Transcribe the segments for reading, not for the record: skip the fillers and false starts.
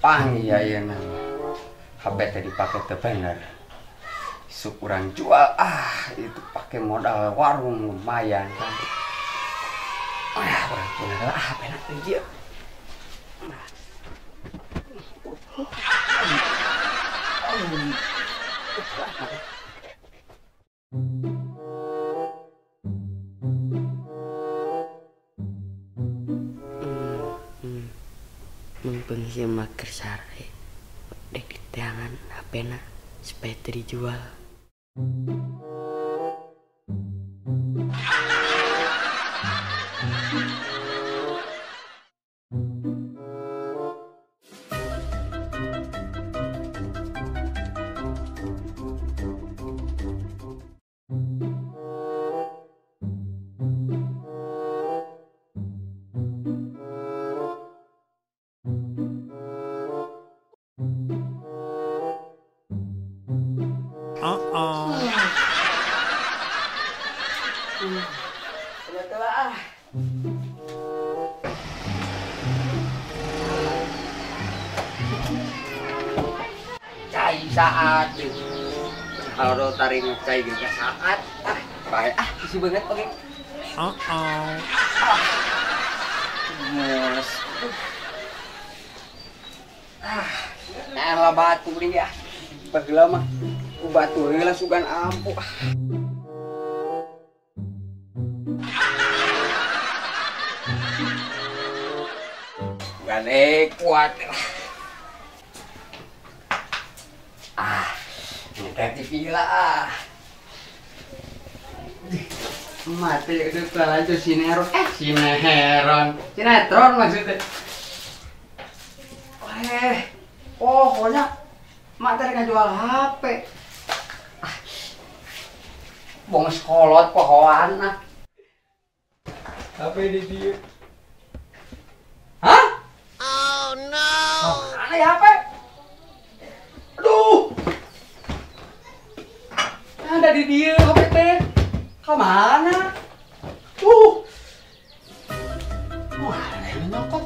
Panggih ayeuna. HP teh dipake teu bener. Isuk urang jual ah itu pakai modal warung lumayan kan. Ah, urang bener lah HP na teh ieu. Mumpung si emak sare dek di tangan HP-na supaya teu dijual. Cai saat kalau tarik cai juga saat ah baik ah isi banget oke. Mules ah nah batu nih ya baheula mah batu heula sugan ampuh. Gane kuat. Ah, nyetel TV lah ah. Mati udah lanjut sinetron. Sinetron maksudnya. Pokoknya mak teh jual HP. Ah. Bongs kolot pohoan ah. HP di dia. Hah? Oh no. Oh, mana ya HP? Aduh. Ada di dia HP teh. Kemana? Wah, ada yang nyokot.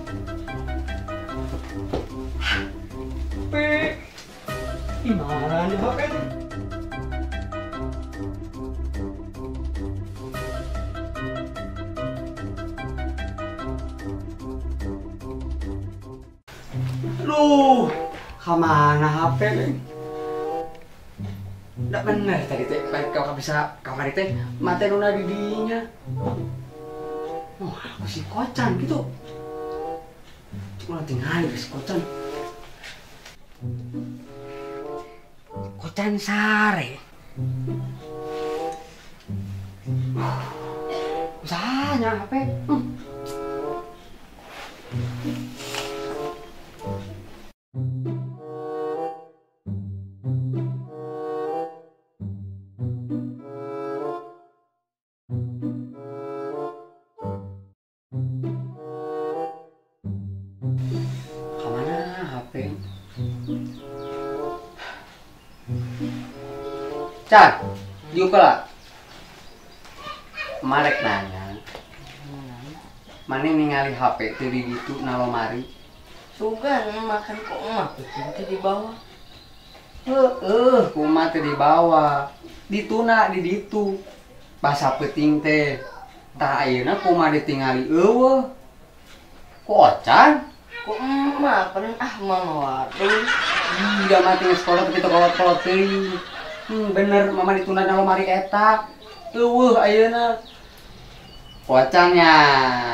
HP. Di mana HP teh? Aduh, kemana HP nih? Nggak bener tadi teh, kalau bisa kamar teh mati nuna didinya. Wah, aku si kocan gitu. Cuma tinggal si kocan. Kocan sare. Usahanya HP. Cat, diuka lah. Marek nanya, mana ningali HP teh di ditu na lomari? Sugan makan kok emak teh di bawah. Heeh, kumaha teh di bawah. Dituna di ditu. Basa peuting teh. Tah ayeuna kumaha ditingali eueuh. Ku ocan? Ku emak pan ah mama warung. Ih, da mati sekolah tapi kolot-kolot teuing. Bener, mama ditunda na lomari eta. Eueuh ayeuna. Kocannya.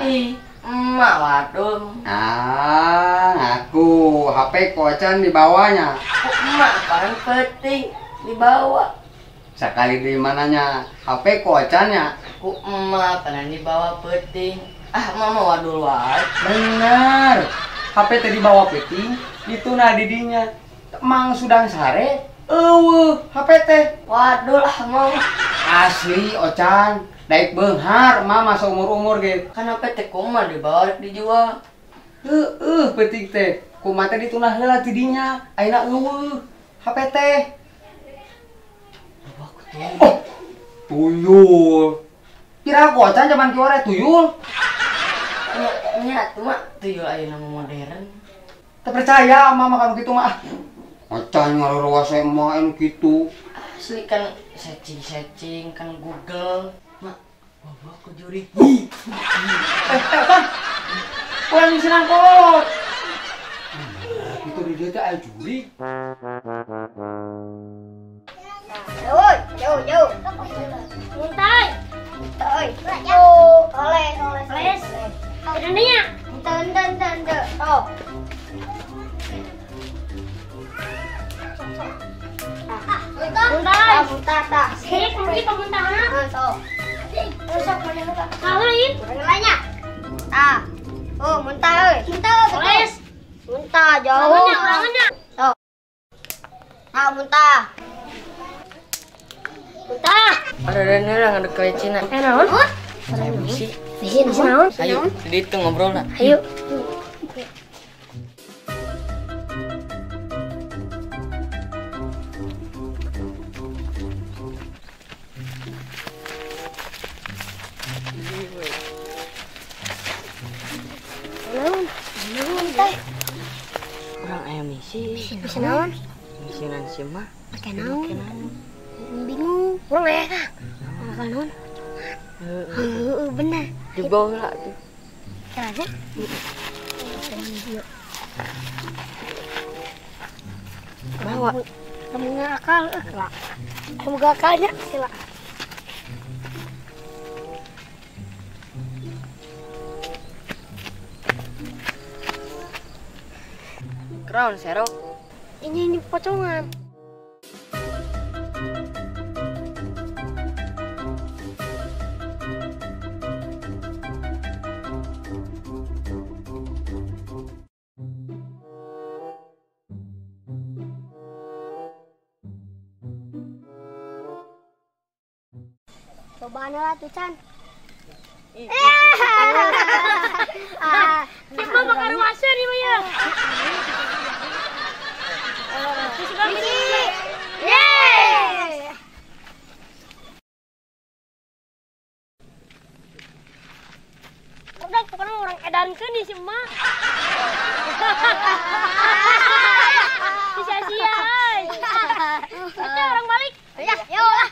Ih, emak waduh. Ah, ngaku HP kocan di bawahnya. Kok emak pan penting dibawa. Sekali di mananya HP kocannya. Ku emak pan dibawa penting. Ah, mama waduh wae. Bener. HP teh dibawa penting, dituna didinya. Mang sudang sare. Eueuh, HP teh. Waduh lah mama. Asli ocan, daik beunghar mama seumur-umur ge. Kan HP teh kumaha dibawa rek dijual. Heueuh, peuting teh. Kumaha teh ditunah heula ti dinya. Ayeuna eueuh, HP teh. Oh, tuyul. Pira kocan zaman kieu tuyul. Nya, cuma tuyul ayeuna mah modern. Teu percaya ama mah kanu kitu mah. Macan ngaruas emak anu kitu. Asli kan searching-searching kan Google. Mak, bawa ku jurig. Kan. Urang ngisinan kolot. Itu di dieu teh aya jurig. Jauh, jauh, jauh. Muntai. Muntai. Oh, oles, oles. Oles. Bedanya. Ente, ente, ente. Oh. Muntai. Muntah, tah. Sini, pergi pemuntahna. Ah, sok. Terus sok Kalau ini. Kurang lainnya. Ah. Oh, muntah euy. Muntah, oles. Muntah jauh. Ulangannya, Oh. Ah, muntah. Muntah. Ada ada kelecina. Naon? Saya misi. Misi naon? Ayo, di itu ngobrol lah. Ayo. Naon? Naon teh? Urang aya misi. Misi naon? Misinan si mah. Make naon? Bingung. Urang aya tah. Makan naon? Heeh, bener. Dibawa lah tuh. Caranya? Bawa. Kamu akal, lah. Kamu gak akalnya, sila. Crown serok. Ini pocongan. Cobaan lah tuh Chan. Siapa bakar wasa nih Maya? Yeay! Udah pokoknya orang edan ke nih si emak. Bisa sia. Kita orang balik. Ya, yuk lah.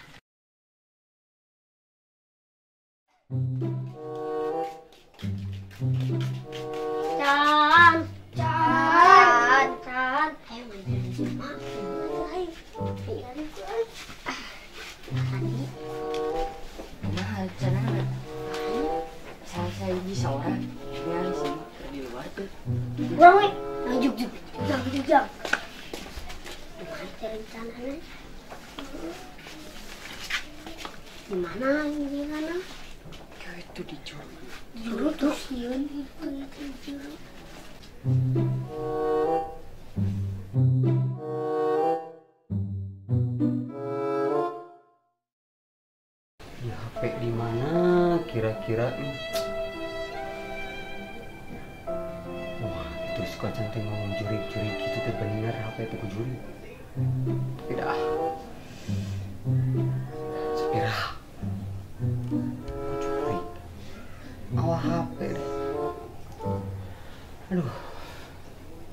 Chan, Chan, Chan. Ayo mandiin si emak. Ayo, ayo, ayo. Kumaha cenah? Salah sahiji saurang ningali si emak di luar tuh. Urang we, juk juk, jang juk jang. Kumaha rencananya? Gimana gimana? Itu di juru. Juru terus sieun itu juru. Ya HP di mana kira-kira? Wah, itu suka cantik ngomong jurik-jurik gitu tuh bener HP itu jurik. Tidak ah. Sepira. Awal HP deh. Aduh.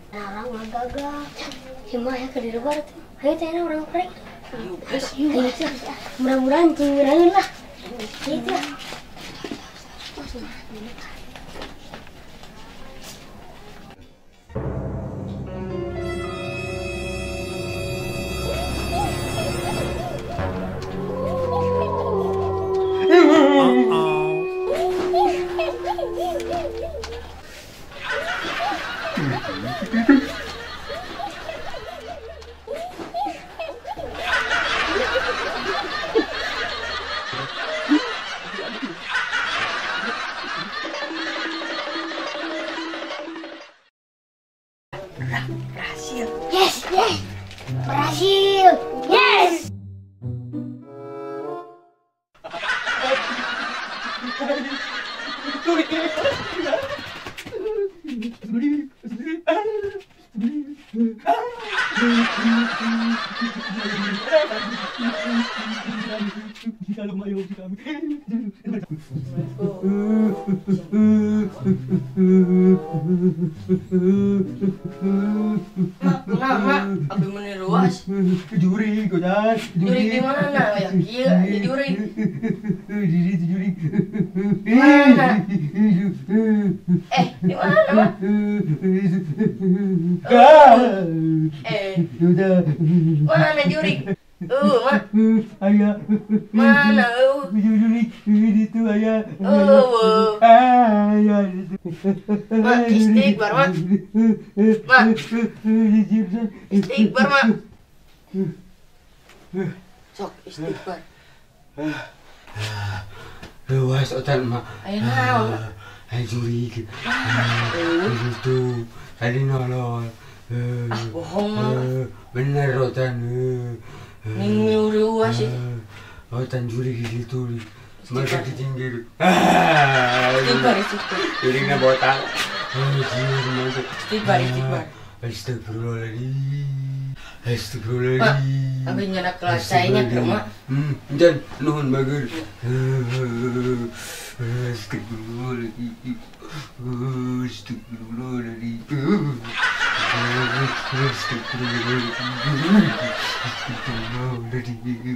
Nah, orang mah gagal. Si mah ya ke di luar tuh. Ayo teh orang prank. Ayo teh. Mudah-mudahan cing ngirain lah. Ayo teh. Berhasil. Yes, yes. Berhasil. Yes. Mak, mak, abi meni ruas. Juri, kodan. Juri di mana? Ya, iya, di juri. Di juri. Mana? Di mana, Mak? Mana juri? Mak. Ayah. Mana? Juri itu ayah. Ayah. Mak, istighfar, Mak. Mak. Istighfar, Mak. Sok istighfar. Luas otan, Mak. Ayo naon? Ayo juri. Itu tadi nolol. Ah, bohong, Mak. Bener otan. Ning ruas sih. Otan juri gitu. Masuk di tinggi. Istighfar, istighfar. Jurina botak. Istighfar, istighfar. Astagfirullahaladzim. Astagfirullahaladzim. Abi nyerak kelas saya ke rumah. Dan nuhun bagus. Astagfirullahaladzim. Astagfirullahaladzim. Astagfirullahaladzim.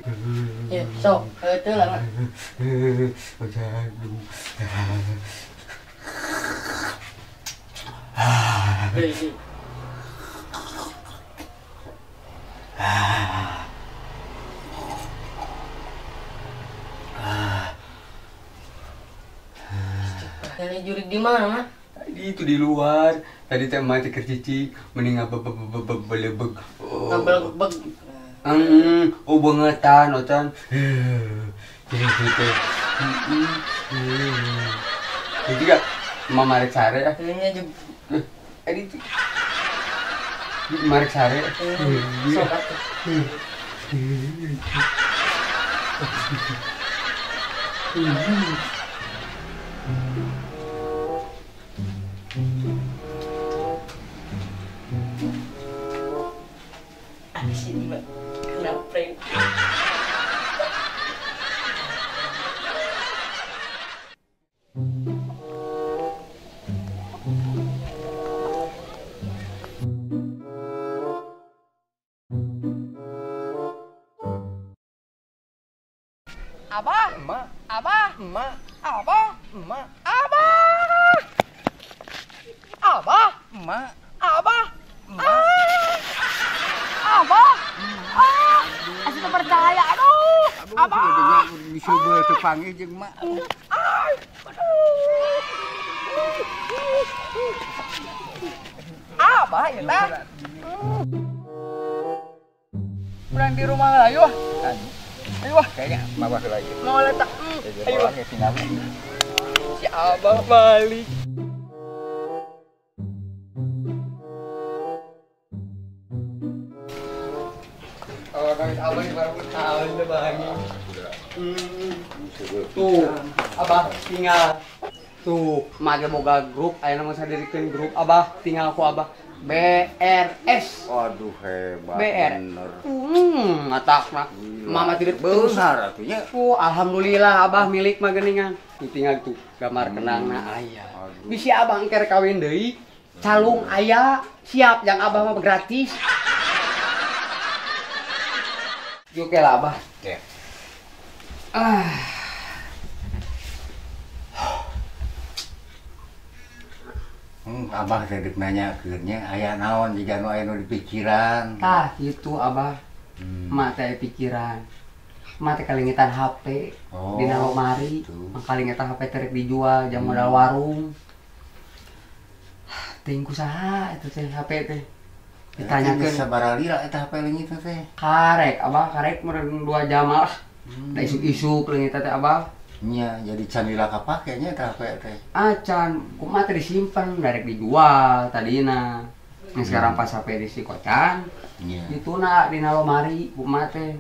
Ya, sok, itu lah, Mak. Tadi jurik di mana, Mak? Tadi itu di luar. Tadi teh mati kercici, mending ngabebebebebebebeg. Ngabebeg. Oh bangetan, otan. Jadi teh. Itu juga mama marek sare ah. Ini juga. Tadi itu. Marek sare. Sok atuh. Sini, Mbak. Kena prank. Abah, emak, abah, emak, abah, emak, abah, abah, emak, abah, emak, abah, ah, asih teu percaya, aduh, abah, disubuh teu panggih jeung emak, abah ya teh, urang di rumah lah, ayo. Ayo wah, kayaknya mama lagi. Mau letak. Ayo. Si abah balik. Oh, kami abah baru tahun udah bahagia. Tuh, abah tinggal. Tuh, mage boga grup, ayeuna mah sadirikeun grup abah, tinggal ku abah. BRS. Aduh hebat. BR. Matakna. Mama tidak beunghar atunya. Oh, alhamdulillah abah milik mah geuningan. Tinggal tuh gambar kenangna aya. Bisi abah engker kawin deui, calung aya, siap yang abah mah gratis. Oke lah abah. Ya. Ah. Abah teh deuk nanya keurnya aya naon jiga nu aya nu dipikiran. Tah kitu abah. Mak teh pikiran. Mak teh kalingitan HP dina lomari. Mangkalingitan HP teh rek dijual jam modal warung. Teuing ku saha eta teh HP teh. Ditanyakeun sabaraha lira eta HP leungit teh. Karek abah, karek meureun 2 jam lah. Da isuk-isuk leungit teh abah. Nya, jadi can lila kapake nya eta HP teh. Acan, kumaha teh disimpen darek dijual tadina. Yang sekarang pas HP di si Kocan, dituna dina lomari kumaha teh.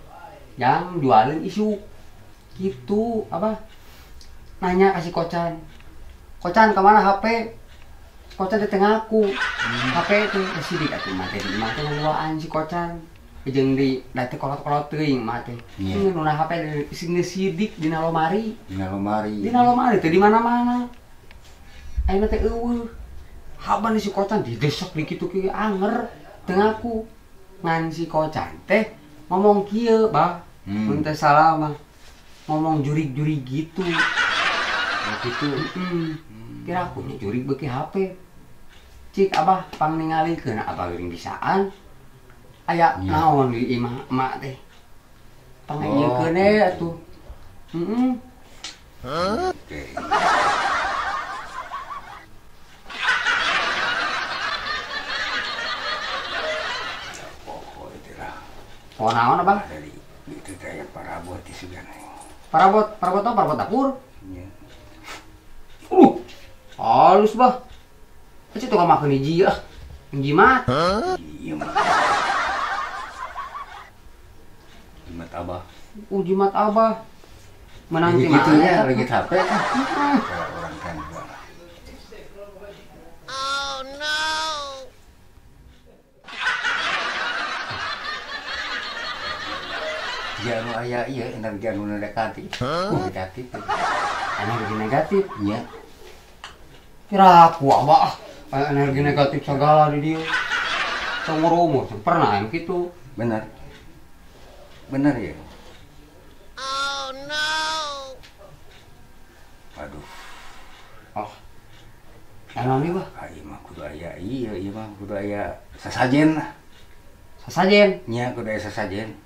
Yang jualin isuk. Gitu, apa? Nanya ka si Kocan. Kocan kemana HP? Kocan teh ngaku. HP teh sidik atuh mah teh di imah teh ngeluaan si Kocan. Jeung di da teh kolot-kolot teuing mah teh. Iya. Nu na HP sing sidik dina lomari. Dina lomari. Dina lomari teh di mana-mana. Ayeuna teh eueuh. Haban si Kocan didesek di kitu kieu anger teu ngaku. Ngan si Kocan teh ngomong kieu, Bah. Mun teh salah mah ngomong jurig-jurig gitu. Oh gitu. Kira aku nya jurig beuki HP. Cik Abah pang ningalikeun Abah geuring bisaan. Aya naon di imah emak teh. Pang ieukeun we atuh. Heeh. Oke. Oh naon Abah? Dari itu teh aya parabot di sugan. Parabot, parabot apa? Parabot dapur? Iya. Halus bah. Itu tukang makan hiji ah. Jimat. Iya mah. Jimat Abah. Oh jimat Abah. Menang gitu mana ya, lagi HP kan. Cara orang kan. Oh no. Ya nu aya ieu energi anu negatif. Negatif. Energi negatif. Iya. Kira aku Abah energi negatif segala di dia. Seumur umur pernah yang gitu. Benar. Benar ya? Oh no. Aduh. Oh. Emang nih, Bah? Ah, ieu mah kudu aya ieu, ieu mah kudu aya sasajen lah. Sasajen? Nya kudu aya sasajen.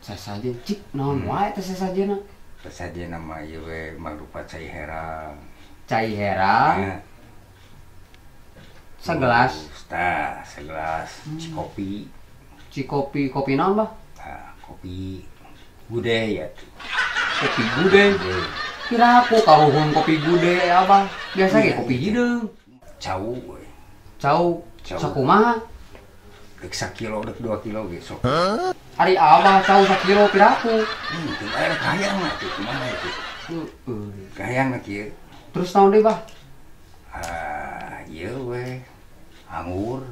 Sasajen cik naon wae teh sasajenna? Sasajen mah ieu we mangrupa cai herang. Cai herang. Ya. Segelas. Tah, segelas kopi. Cikopi, kopi naon, Bah? Tah, kopi gude ya tuh. Kopi gude. Kira aku karuhun kopi gude Abah. Biasa ge kopi hideung. Cau we. Cau. Sakumaha? Dek sakilo, dek 2 kilo ge sok. Ari Abah cau sakilo piraku. Teu aya kahayang mah tuh kumaha itu. Heeh. Kahayang mah kieu. Terus naon deui, Bah? Ah, ieu we. Anggur.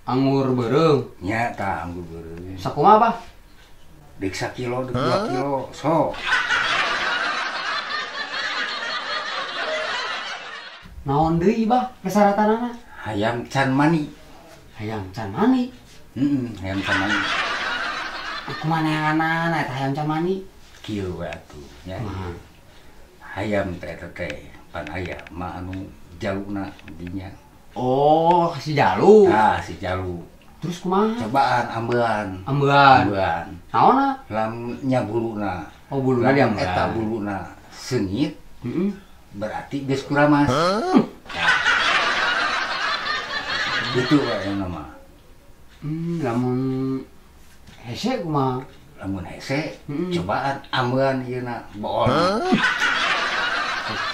Anggur beureum. Nya tah anggur beureum. Sakumaha, Bah? Dek sakilo, dek 2 kilo, sok. Naon deui, Bah? Persyaratanana? Hayam can mani. Hayam can mani? Heeh, hayam can mani. Aku manehanana eta hayam can mani. Kieu we atuh nya. Hayam teh eta teh pan aya mah anu jaluna dinya. Oh, si jalu. Ah, si jalu. Terus kumaha? Cobaan ambean. Ambean. Ambean. Naonna? Lam nya buluna. Oh, buluna diambean. Eta buluna seungit. Heeh. Berarti geus kuramas. Nah. Itu we nama. Lamun hese kumaha? Lamun hese, cobaan ambean ieu na bool.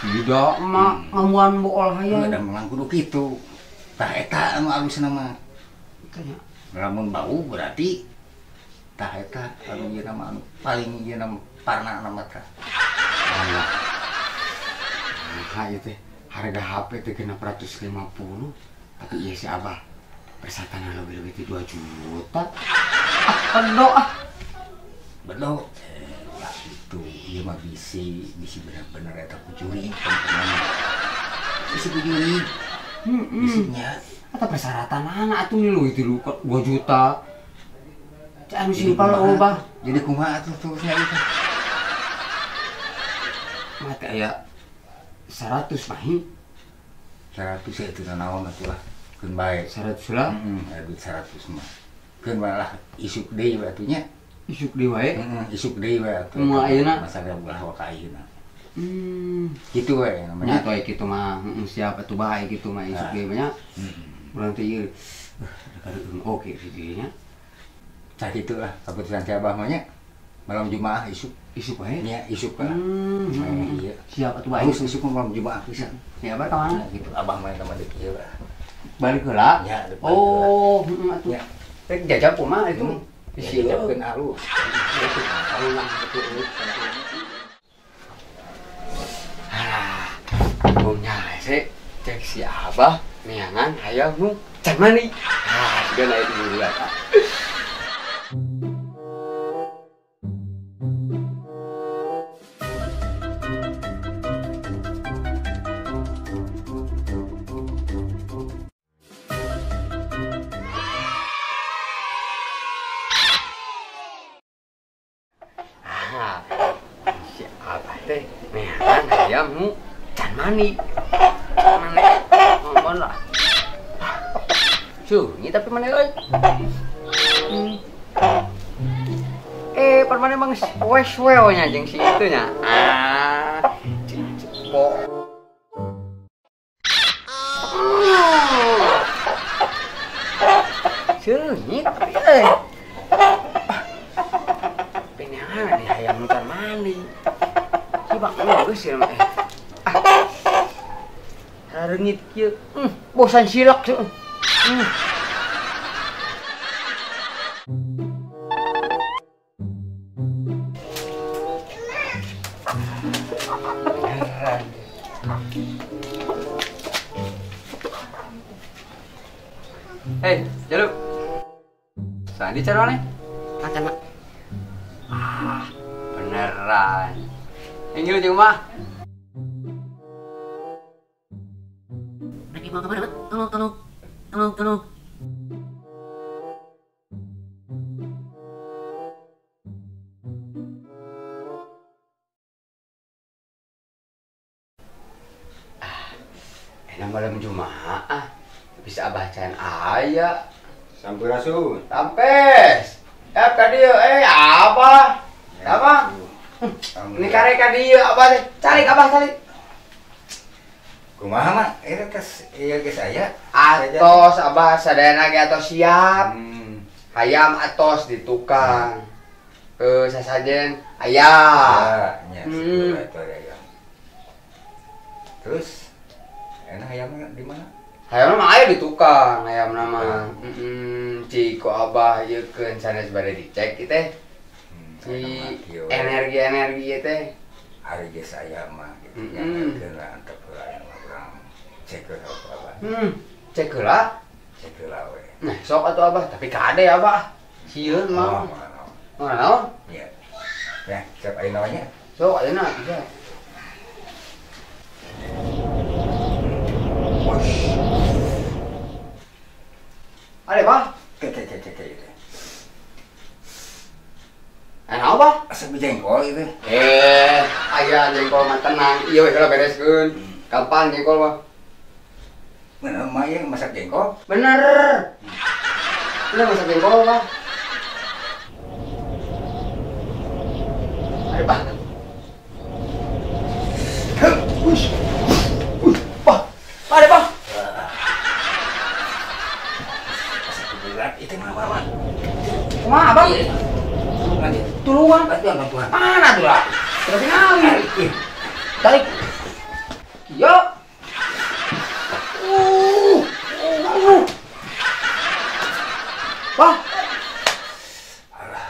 Tidak mah ambean bool hayang. Da melang kudu kitu. Tah eta anu alusna mah. Lamun bau berarti tah eta anu ieu mah anu paling ieu mah parna mah tah. Nah, ieu teh harga HP teh 650, tapi ieu si Abah persatana lebih-lebih ti 2 juta. Ah, bedo ah. Bedo. Lah itu ieu mah bisi bener-bener eta kucuri teman-teman. Bisi kucuri. Bisinya atau persyaratan anak atuh ngilu itu lu 2 juta. Cek anu simpel oh, Bah. Jadi kumaha atuh terusnya itu? Mati aya 100 mahi. 100 ya itu naon atuh lah. Keun bae 100 lah. Heeh, aya duit 100 mah. Keun bae lah isuk deui we atuh nya. Isuk deui wae. Heeh, isuk deui we atuh. Kumaha ayeuna? Masa ulah waka ayeuna. Gitu we namanya. Nya atuh kitu mah heeh siap atuh bae kitu mah isuk deui mah nya. Urang teh ieu oke kitu nya. Tah kitu lah keputusan si Abah mah nya. Malam Jumaah isuk. Isuk wae? Nya isuk lah. Iya. Siap atuh bae. Alus isuk mah malam Jumaah pisan. Ya Abah ka mana? Gitu Abah mah ka deuk ieu lah. Balik heula? Ya, balik heula. Oh, heeh atuh. Ya. Rek jajab kumaha itu? Bisi jajabkeun alus. Ah, bongnya hese cek si Abah neangan hayang nu can mani. Ah, sudah naik dulu lah. Abah teh neangan hayam nu can mandi. Mane ngomong lah. Sunyi tapi mana euy. Eh, permane emang wes-wew nya jeung si itu nya. Ah, cipo. Sunyi tapi euy. Peneangan di hayam nu can mandi. Si bang geus ya mah. Ah. Reungit kieu. Bosan silek seuh. Hei, Jaluk. Sandi cara mana? Makan, Mak. Ah, beneran. Ini lu mah. Lagi mau kemana, Mak? Tolong, tolong. Tolong, tolong. Ah, enak malam Jumat. Bisa bacaan ayah. Sampurasun. Tampes. Ya ka dieu abah. Abah. Ini kare ka dieu abah teh. Calik abah calik. Kumaha mah? Eta tes ieu geus aya. Atos abah sadayana ge atos siap. Hayam atos di tukang. Sasajen aya. Ya, nya ayam. Terus enak hayamna di mana? Hayamna mah aya di tukang, hayamna mah. Cik ku abah ieu keun sanes bade dicek ieu teh. Si energi-energi ieu teh. Ari geus aya mah gitu nya keun lah antep heula aya mah urang cek heula abah. Cek heula? Cek heula we. Nah, sok atuh abah, tapi kade abah. Sieun mah. Oh, naon? Iya. Ya, siap ayeuna nya. Sok ayeuna bisa. Ada bah? Ke. Enak bah? Asa jengkol itu. Aya jengkol mah tenang. Ieu we heula bereskeun. Kapan jengkol mah? Bener mah ieu masak jengkol? Bener. Bener masak jengkol bah. Ada bah? Ush. Bah. Ada bah? Itu mah apa? Kumaha abang? Tulungan. Bantuan. Mana tuh lah? Terus ngali. Tarik. Yo. Wah. Alah.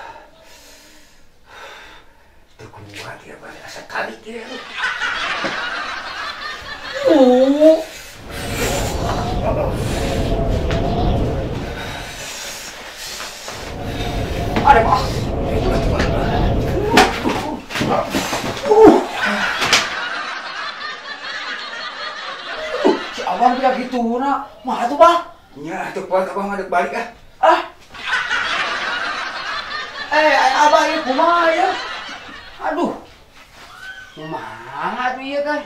Tuh kuat ya, Bang. Asa kali kira lu. Ada pak. Si abang bilang gitu nak, mah tuh pak? Ya tuh kuat abang ngaduk balik ah. Ah. Abang ini kumaha ya? Aduh. Kumaha tuh iya kan?